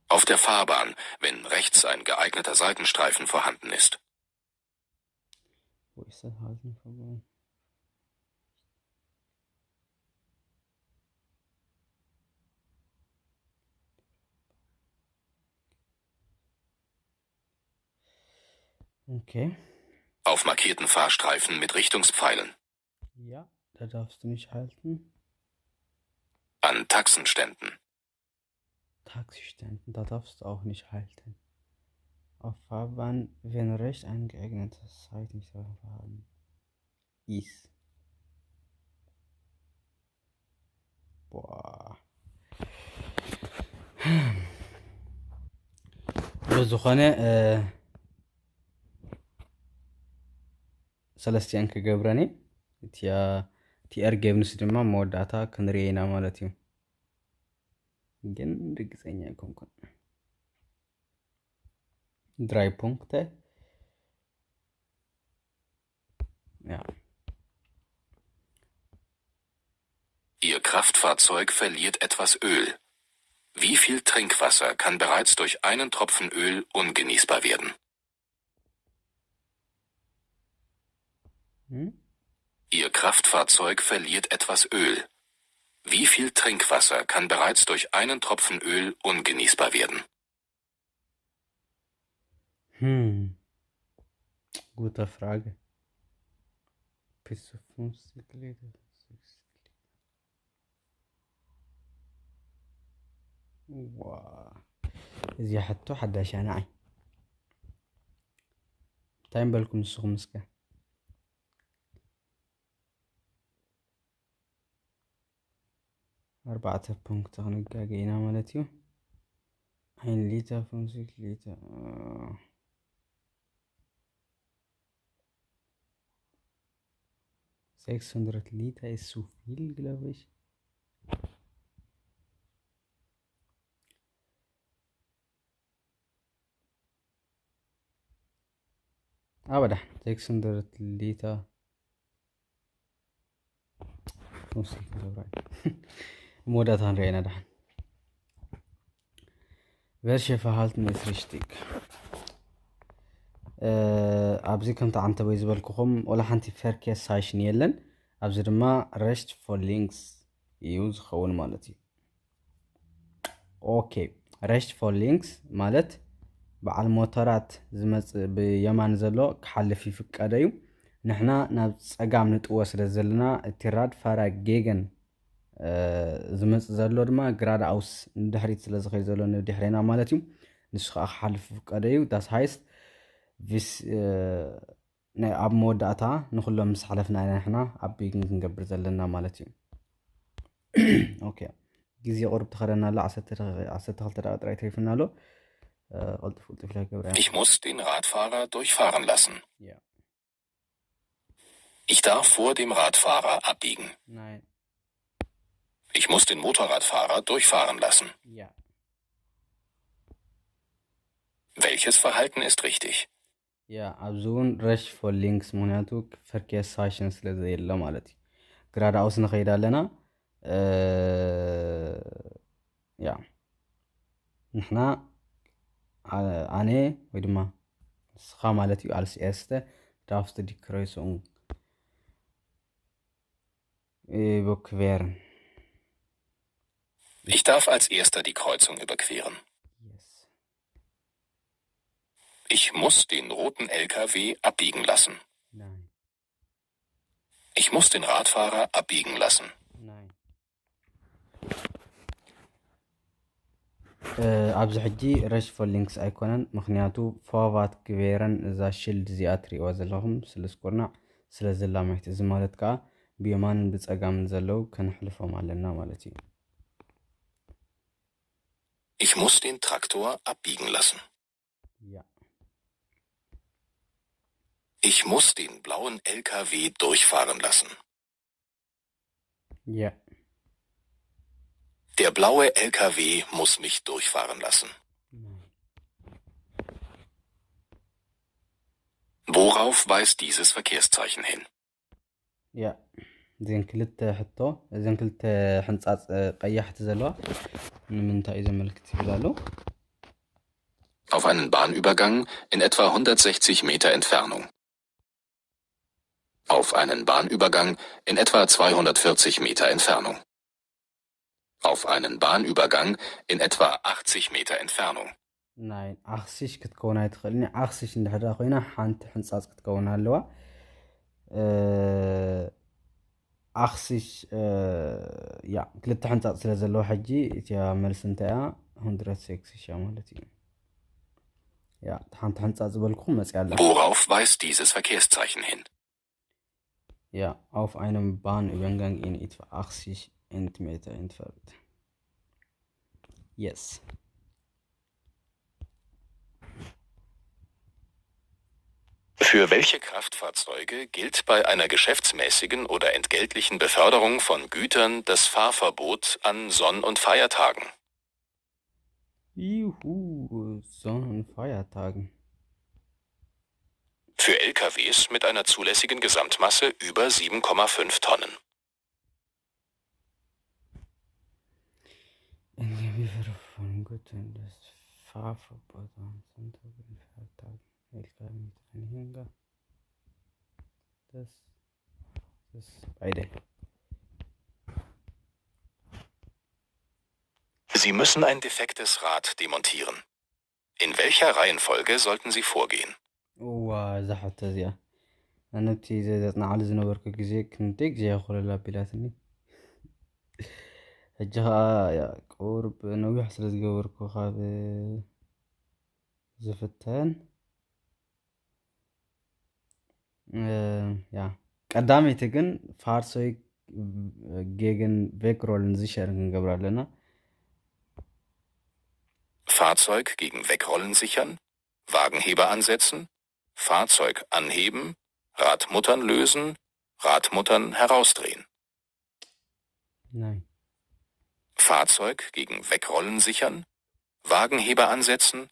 Auf der Fahrbahn, wenn rechts ein geeigneter Seitenstreifen vorhanden ist. Wo ist das Halten verboten? Okay. Auf markierten Fahrstreifen mit Richtungspfeilen. Ja, da darfst du nicht halten. An Taxenständen. Taxistellen, da darfst du auch nicht halten. Auf Fahrbahn, wenn rechts ein geeignetes Seitenstreifen vorhanden ist. Boah. ብዝኾነ ሰለስቲኣን ክገብረን እየ። እቲኣ ቲኣር ጌብንስ ድማ መወዳእታ ክንሪኦ ኢና ማለት እዩ። ግን ርግፀኛ ኣይኮንኩን። ድራይ ፖንክተ። Ja. Ihr Kraftfahrzeug verliert etwas Öl. Wie viel Trinkwasser kann bereits durch einen Tropfen Öl ungenießbar werden? Hm? Ihr Kraftfahrzeug verliert etwas Öl. Wie viel Trinkwasser kann bereits durch einen Tropfen Öl ungenießbar werden? Hm. Gute Frage. Bis zu fünfzig Liter. ዋ፣ እዚኣ ሕቶ ሓዳሽ እያ ንዓይ። እንታይ ምበልኩም ንስኹም እስከ? ኣርባዕተ ፖንክት ክንጋገ ኢና ማለት እዩ። Ein Liter, fünfzig Liter. Sechshundert Liter ist zu viel, glaube ich. Aber da, sechshundert Liter. Muss ich mal rein. መወዳእታ ክንሪኦ ኢና ደሓን። Welche Verhalten ist richtig? ኣብዚ ከምቲ ዓንተበይ ዝበልኩኹም ወላ ሓንቲ Verkehrszeichen የለን። ኣብዚ ድማ rechts vor links እዩ ዝኸውን ማለት እዩ። ኦኬ፣ rechts vor links ማለት በዓል ሞተራት ዝመጽእ ብየማን ዘሎ ክሓልፍ ይፍቀዶ እዩ። ንሕና ናብ ጸጋም ንጥወ ስለ ዘለና እቲ Radfahrer gegen ዝመጽእ ዘሎ ድማ geradeaus ንድሕሪት ስለ ዝኸይድ ዘሎ ንድሕሬና ማለት እዩ። ንሱ ከዓ ክሓልፍ ይፍቀዶ እዩ። Das heißt vis ናይ ኣብ መወዳእታ ንኹሎም ምስ ሓለፍና ኢና ንሕና abbiegen ክንገብር ዘለና ማለት እዩ። ኦኬ፣ ግዜ ቁሩብ ተኸደና ኣሎ። ዓሰርተ ደቂ-፣ ዓሰርተ ክልተ ደቂቃ ጥራይ ተሪፍና ኣሎ። ቀልጥፍ ቀልጥፍ ኢለ ክገብራ እየ። Ich muss den Radfahrer durchfahren lassen. Ja. Ich darf vor dem Radfahrer abbiegen. Nein. Ich muss den Motorradfahrer durchfahren lassen. Ja. Welches Verhalten ist richtig? ያ፣ ኣብዚ እውን rechts vor links፣ ምኽንያቱ Verkehrszeichen ስለ ዘየለ ማለት እዩ። Geradeaus ንኸይድ ኣለና። ያ፣ ንሕና ኣነ ወይ ድማ ንስኻ ማለት እዩ። Als Erste darfst du die Kreuzung überqueren. Ich darf als Erster die Kreuzung überqueren. Yes. Ich muss den roten L K W abbiegen lassen. Nein. Ich muss den Radfahrer abbiegen lassen. Nein. ኣብዚ ሕጂ rechts vor links ኣይኮነን፣ ምኽንያቱ vorwärts gewähren እዛ ሽልድ እዚኣ ትሪእዋ ዘለኹም ስልስ ኩርናዕ ስለ ዘላማይት፣ እዚ ማለት ከዓ ብየማንን ብፀጋምን ዘለዉ ከነሕልፎም ኣለና ማለት እዩ። Ich muss den Traktor abbiegen lassen. Ja. Ich muss den blauen L K W durchfahren lassen. Ja. Der blaue L K W muss mich durchfahren lassen. Nein. Worauf weist dieses Verkehrszeichen hin? ያ፣ እዘን ክልተ ሕቶ፣ እዘን ክልተ ሕንጻጽ ቀያሕቲ ዘለዋ ንምንታይ እዩ ዘመልክት ይብል ኣሎ። Auf einen Bahnübergang in etwa hundertsechzig Meter Entfernung. Auf einen Bahnübergang in etwa zweihundertvierzig Meter Entfernung. Auf einen Bahnübergang in etwa achtzig Meter Entfernung. ናይ ኣኽሲሽ ክትከውን ኣይትኽእልኒ። ኣኽሲሽ እንድሕር ኮይና ሓንቲ ሕንጻጽ ክትከውን ኣለዋ። ኣኽሲሽ ያ ክልተ ሕንጻጽ ስለ ዘለዎ ሕጂ እቲያ መልሲ እንታይ እያ? Hundert sechzig እያ ማለት እዩ። ያ ሓንቲ ሕንጻጽ ዝበልኩኹም መጽያ ኣላ። Worauf weist dieses Verkehrszeichen hin? Ja, auf einem Bahnübergang in etwa achtzig Meter entfernt. Yes. Für welche Kraftfahrzeuge gilt bei einer geschäftsmäßigen oder entgeltlichen Beförderung von Gütern das Fahrverbot an Sonn- und Feiertagen? Juhu, Sonn- und Feiertagen. Für L K Ws mit einer zulässigen Gesamtmasse über sieben Komma fünf Tonnen. Entgegen von Gütern das Fahrverbot an Sonn- und Feiertagen. L K W mit Anhänger. Das, das beide. Sie müssen ein defektes Rad demontieren. In welcher Reihenfolge sollten Sie vorgehen? እዋ፣ እዛ ሕቶ እዚኣ ኣነ እቲ ዘጽንዓሉ ዝነበርኩ ግዜ ክንደይ ግዜ እያ ኮለል ኣቢላትኒ። ሕጂ ኸኣ ያ ቁሩብ ነዊሕ ስለ ዝገበርኩ ካብ ዝፍተን እ፣ ያ ቀዳመይቲ ግን Fahrzeug gegen wegrollen sichern ክንገብራ ኣለና። Fahrzeug gegen Wegrollen sichern, Wagenheber ansetzen, Fahrzeug anheben, Radmuttern lösen, Radmuttern herausdrehen. ናይ Fahrzeug gegen Wegrollen sichern, Wagenheber ansetzen,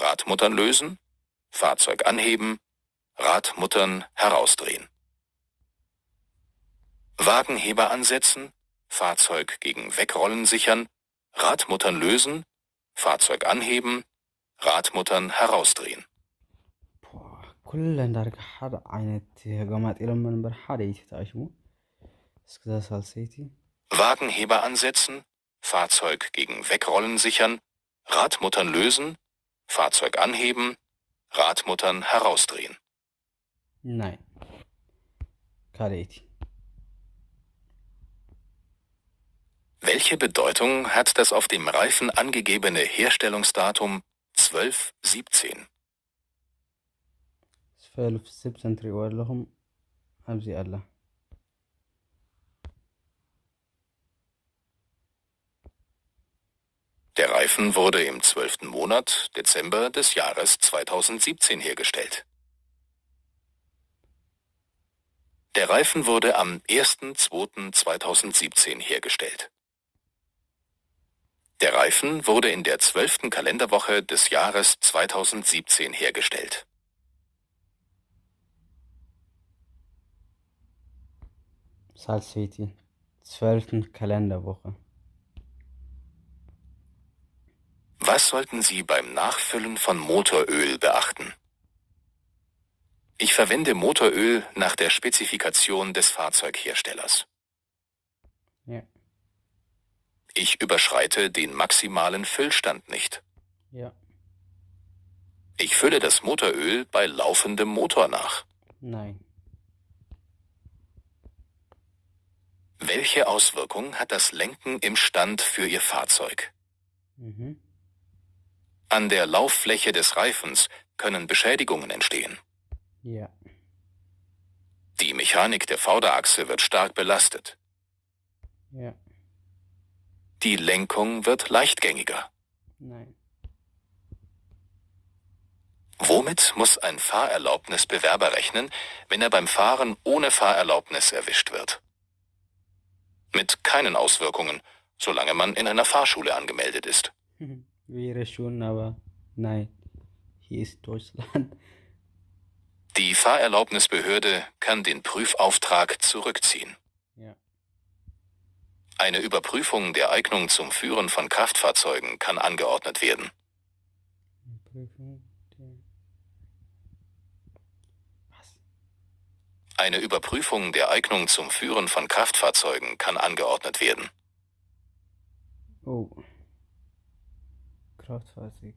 Radmuttern lösen, Fahrzeug anheben, Radmuttern herausdrehen. Wagenheber ansetzen, Fahrzeug gegen Wegrollen sichern, Radmuttern lösen, Fahrzeug anheben, Radmuttern herausdrehen. ኩለን ዳርጋ ሓደ ዓይነት ገማጢሎም እምበር ሓደ እዩ ተጠቂሽሙ። እስከ እዛ ሳልሰይቲ Wagenheber ansetzen, Fahrzeug gegen Wegrollen sichern, Radmuttern lösen, Fahrzeug anheben, Radmuttern herausdrehen. ናይ ካልኣይቲ Welche Bedeutung hat das auf dem Reifen angegebene Herstellungsdatum zwölf siebzehn? zwölf siebzehn ትሪእዎ ኣለኹም ኣብዚ ኣላ። Der Reifen wurde im zwölften Monat, Dezember des Jahres zweitausendsiebzehn hergestellt. Der Reifen wurde am ersten zweiten zweitausendsiebzehn hergestellt. Der Reifen wurde in der zwölften Kalenderwoche des Jahres zweitausendsiebzehn hergestellt. ሳልሰይቲ zwölften Kalenderwoche. Was sollten Sie beim Nachfüllen von Motoröl beachten? Ich verwende Motoröl nach der Spezifikation des Fahrzeugherstellers. Ja. Ich überschreite den maximalen Füllstand nicht. Ja. Ich fülle das Motoröl bei laufendem Motor nach. Nein. Welche Auswirkung hat das Lenken im Stand für Ihr Fahrzeug? Mhm. An der Lauffläche des Reifens können Beschädigungen entstehen. Ja. Die Mechanik der Vorderachse wird stark belastet. Ja. Die Lenkung wird leichtgängiger. Nein. Womit muss ein Fahrerlaubnisbewerber rechnen, wenn er beim Fahren ohne Fahrerlaubnis erwischt wird? Mit keinen Auswirkungen, solange man in einer Fahrschule angemeldet ist. Wir schon, aber nein. Hier ist Deutschland. Die Fahrerlaubnisbehörde kann den Prüfauftrag zurückziehen. Ja. Eine Überprüfung der Eignung zum Führen von Kraftfahrzeugen kann angeordnet werden. Prüfung der Was? Eine Überprüfung der Eignung zum Führen von Kraftfahrzeugen kann angeordnet werden. Oh. Kraftfahrzeug.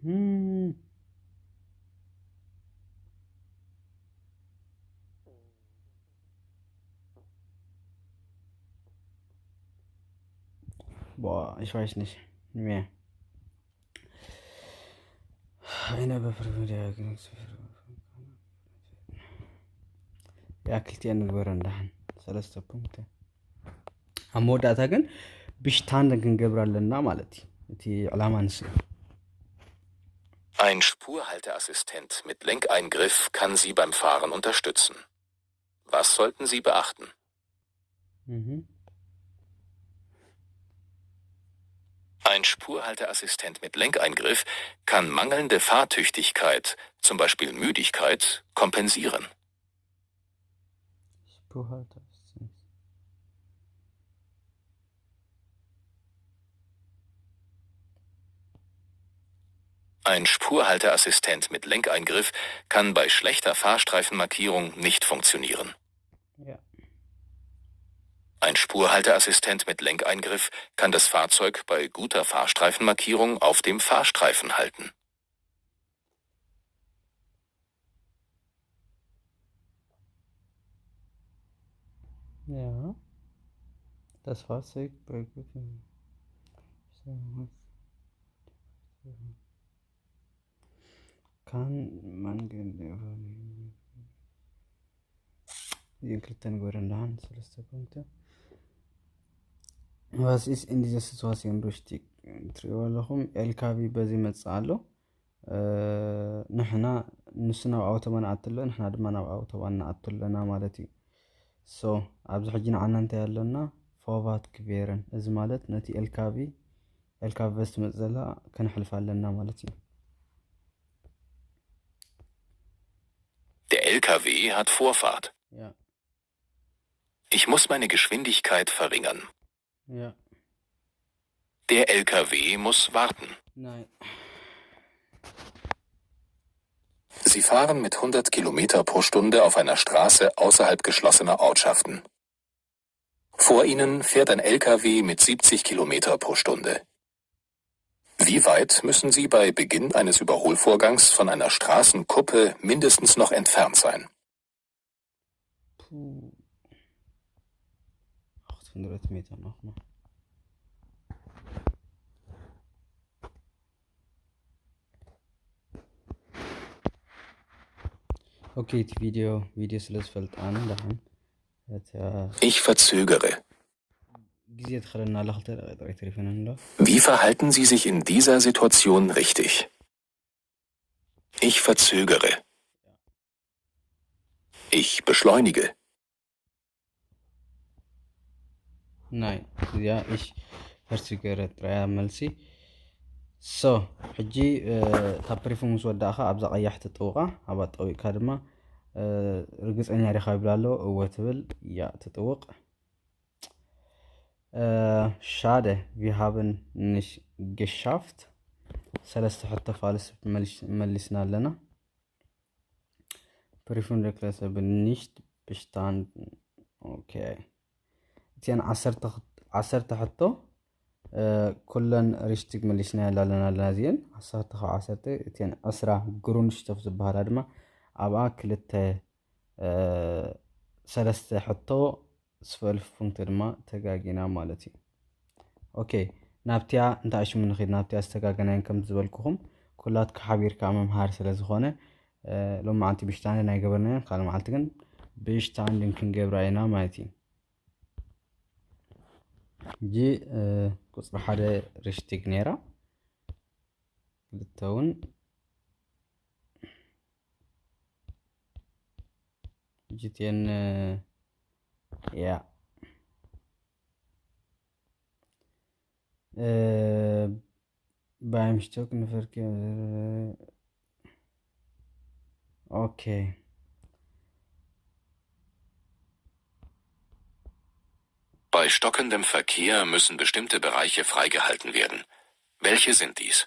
Hm. Boah, ich weiß nicht mehr. Eine Überprüfung der Eignung zum Führen. ያ ክልቲኤን ንግበረን ደሓን ሰለስተ ፖንክት። ኣብ መወዳእታ ግን ብሽታንደን ክንገብር ኣለና ማለት እዩ። እቲ ዕላማ ንሱ እዩ። Ein Spurhalteassistent mit Lenkeingriff kann Sie beim Fahren unterstützen. Was sollten Sie beachten? Mhm. Ein Spurhalteassistent mit Lenkeingriff kann mangelnde Fahrtüchtigkeit, zum Beispiel Müdigkeit, kompensieren. Spurhalter ist es. Ein Spurhalteassistent mit Lenkeingriff kann bei schlechter Fahrstreifenmarkierung nicht funktionieren. Ja. Ein Spurhalteassistent mit Lenkeingriff kann das Fahrzeug bei guter Fahrstreifenmarkierung auf dem Fahrstreifen halten. Ja. Das Fahrzeug bei gutem. So, was? Kann man ge- ይህን ክልተ ንግበር እንዳሃን ሰለስተ ፖይንት። Was ist in dieser Situation richtig? ትሪእዎ ኣለኹም። ኤልካቪ በዚ ይመጽእ ኣሎ። ንሕና ንሱ ናብ ኣውቶባ ንኣቱ ኣሎ፣ ንሕና ድማ ናብ ኣውቶባ ንኣቱ ኣለና ማለት እዩ። So ኣብዚ ሕጂ ንዓና እንታይ ኣለና? Vorwärtsqueren። እዚ ማለት ነቲ ኤልካቪ ኤልካቪ በዚ ትመጽእ ዘላ ከነሕልፋ ኣለና ማለት እዩ። Der L K W hat Vorfahrt. Ja. Ich muss meine Geschwindigkeit verringern. Ja. Der L K W muss warten. Nein. Sie fahren mit hundert Kilometer pro Stunde auf einer Straße außerhalb geschlossener Ortschaften. Vor Ihnen fährt ein L K W mit siebzig Kilometer pro Stunde. Wie weit müssen Sie bei Beginn eines Überholvorgangs von einer Straßenkuppe mindestens noch entfernt sein? Puh. Achthundert Meter noch mal. Okay, እቲ ቪድዮ ቪድዮ ስለ ዝፈልጥ ኣነ ደሓን እቲ Ich verzögere. ግዜ ትኸለና ኣላ ክልተ ደቂቕ ጥራይ ተሪፈና ኣሎ። Wie verhalten Sie sich in dieser Situation richtig? Ich verzögere. Ich beschleunige. ናይ እዚኣ ich verzögere ጥራያ መልሲ። So ሕጂ ካብ ፕሪፉ ምስ ወዳእኻ ኣብዛ ቀያሕ ትጥውቓ፣ ኣብኣ ጠዊቕካ ድማ ርግጸኛ ዲኻ ይብል ኣሎ። እወ ትብል። Ja ትጥውቕ። Schade, wir haben nicht geschafft። ሰለስተ ሕቶ ፋልስ መሊስና ኣለና። Prüfung der Klasse nicht bestanden. Okay. እቲአን ዓሰርተ ሕቶ ኩለን ሪሽቲግ መሊስና ያላለና ኣለና። እዚአን ዓሰርተ ካብ ዓሰርተ እቲአን ዕስራ ግሩንሽቶፍ ዝበሃላ ድማ ኣብኣ ክልተ ሰለስተ ሕቶ ስፈልፍ ፉንክት ድማ ተጋጊና ማለት እዩ። ኦኬ ናብቲያ እንታይ ሽሙ ንኺድ ናብቲያ ዝተጋገናየን ከም ዝበልኩኹም ኩላትካ ሓቢርካ ምምሃር ስለ ዝኾነ ሎማዓንቲ ብሽታንድ ናይ ገበርናዮን ካልእ መዓልቲ ግን ብሽታንድን ክንገብራ ኢና ማለት እዩ። ሕጂ ቁፅሪ ሓደ ሪሽቲግ ነይራ ክልተ እውን ጅቴን ያ beim Stocken verkehr okay. Bei stockendem Verkehr müssen bestimmte Bereiche freigehalten werden. Welche sind dies?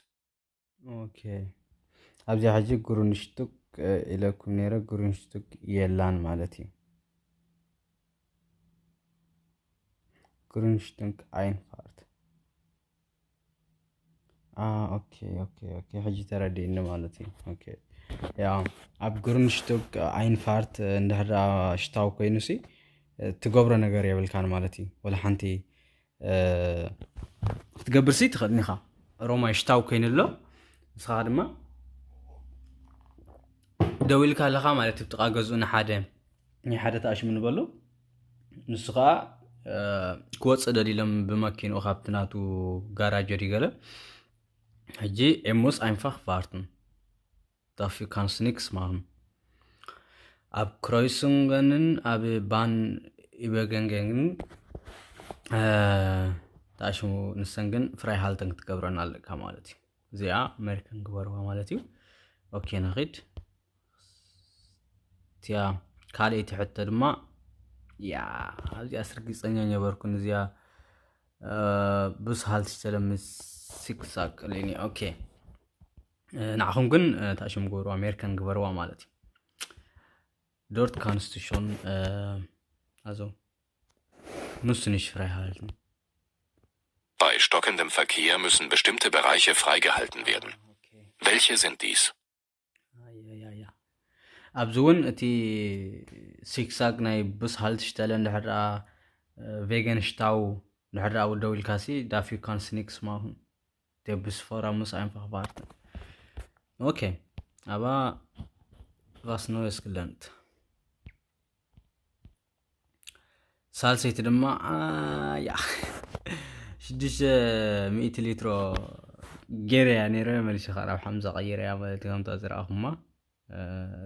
Okay. ኣብዚ ሕጂ ግሩንሽቱክ ኢለኩም ነይረ። ግሩንሽቱክ የላን ማለት እዩ። ግሩንሽቱክ Einfahrt። ኦኬ ኦኬ ኦኬ ሕጂ ተረዲእኒ ማለት እዩ። ኦኬ ያው ኣብ ግሩንሽቱክ Einfahrt እንድሕር Stau ኮይኑ ሲ ትገብሮ ነገር የብልካን ማለት እዩ። ወላ ሓንቲ ክትገብር ሲ ትኽእል ኢኻ። ሮማይ Stau ኮይኑ ኣሎ ንስኻ ድማ ደው ኢልካ ኣለኻ ማለት እዩ። ጥቓ ገዝኡ ንሓደ ናይ ሓደ ተኣሽሙ ንበሎ ንሱ ከዓ ክወፅእ ደሊሎም ብመኪንኡ ካብቲ ናቱ ጋራጅ ዲ ገለ ሕጂ ኤሙስ ኣይንፋኽ ፋርትን ዳፊ ካንስ ኒክስ ማን ኣብ ክሮይሱንገንን ኣብ ባን ኢበገንገንን ተኣሽሙ ንሰን ግን ፍራይ ሃልተን ክትገብረን ኣለካ ማለት እዩ። እዚኣ ኣሜሪካን ግበርዋ ማለት እዩ። ኦኬ ንኺድ እቲያ ካልኣይቲ ሕቶ ድማ ያ ኣብዚኣ ስርግፀኛ ነበርኩን እዚኣ ብዙ ሃልቲ ዝተለምስ ሲክሳቅ ሌኒ ኦኬ ንዓኹም ግን ታሽም ግበርዋ ኣሜሪካን ግበርዋ ማለት እዩ። Dort kannst du schon also müssen nicht frei halten. Bei stockendem Verkehr müssen bestimmte Bereiche freigehalten werden. Welche sind dies? ኣብዚ እውን እቲ ሲክሳግ ናይ ብስ ሃልትሽተለ እንድሕር ደኣ ቬገንሽታው እንድሕር ደኣ ደው ኢልካሲ ዳፊ ካንስ ኒክስ ማሁን እቲ Det besvarar muss einfach warten. Okay, aber was Neues gelernt. ሳልሰይቲ ድማ፣ ያ፣ ሽዱሽተ ሚእቲ ሊትሮ ገይረ እያ ነይረ፣ መሊሰ ከዓ ናብ ሓምሳ ቀይረ እያ ማለት እዩ፣ ከምታ ዝረኣኹማ።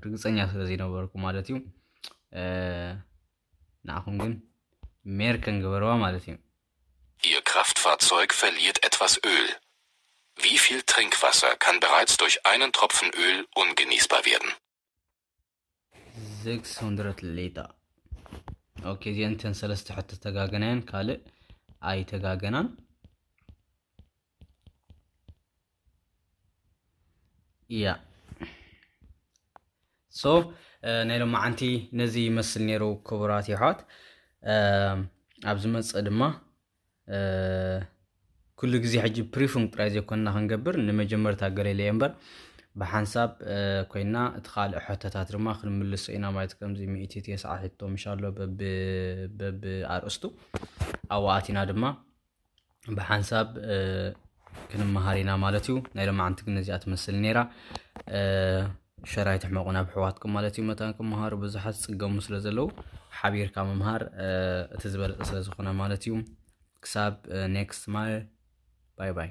ርግፀኛ ስለ ዘይነበርኩ ማለት እዩ። ንዓኹም ግን ሜርከን ግበርዋ ማለት እዩ። Ihr Kraftfahrzeug verliert etwas Öl. Wie viel Trinkwasser kann bereits durch einen Tropfen Öl ungenießbar werden? Sechshundert Liter. Okay, እዚአን እተን ሰለስተ ሕቶ ተጋገናየን፣ ካልእ ኣይተጋገናን። ያ ሶ ናይ ሎማዓንቲ ነዚ ይመስል ነይሩ ክቡራት የሕዋት። ኣብ ዝመፅእ ድማ ኩሉ ግዜ ሕጂ ፕሪፉንግ ጥራይ ዘይኮንና ክንገብር፣ ንመጀመርታ ገለ ኢለ እየ እምበር ብሓንሳብ ኮይና እቲ ካልእ ሕቶታት ድማ ክንምልሶ ኢና ማለት ከምዚ ሚእቲ ተስዓ ሕቶ ምሻሎ በብኣርእስቱ ኣብኣቲና ድማ ብሓንሳብ ክንመሃር ኢና ማለት እዩ። ናይ ሎማዓንቲ ግን ነዚኣ ትመስል ነይራ። ሸራይ ትሕመቑ ናብ ኣሕዋትኩም ማለት እዩ። መታን ክመሃሩ ብዙሓት ዝፅገሙ ስለ ዘለዉ ሓቢርካ ምምሃር እቲ ዝበለፀ ስለ ዝኾነ ማለት እዩ። ክሳብ ኔክስት ማይ ባይ ባይ።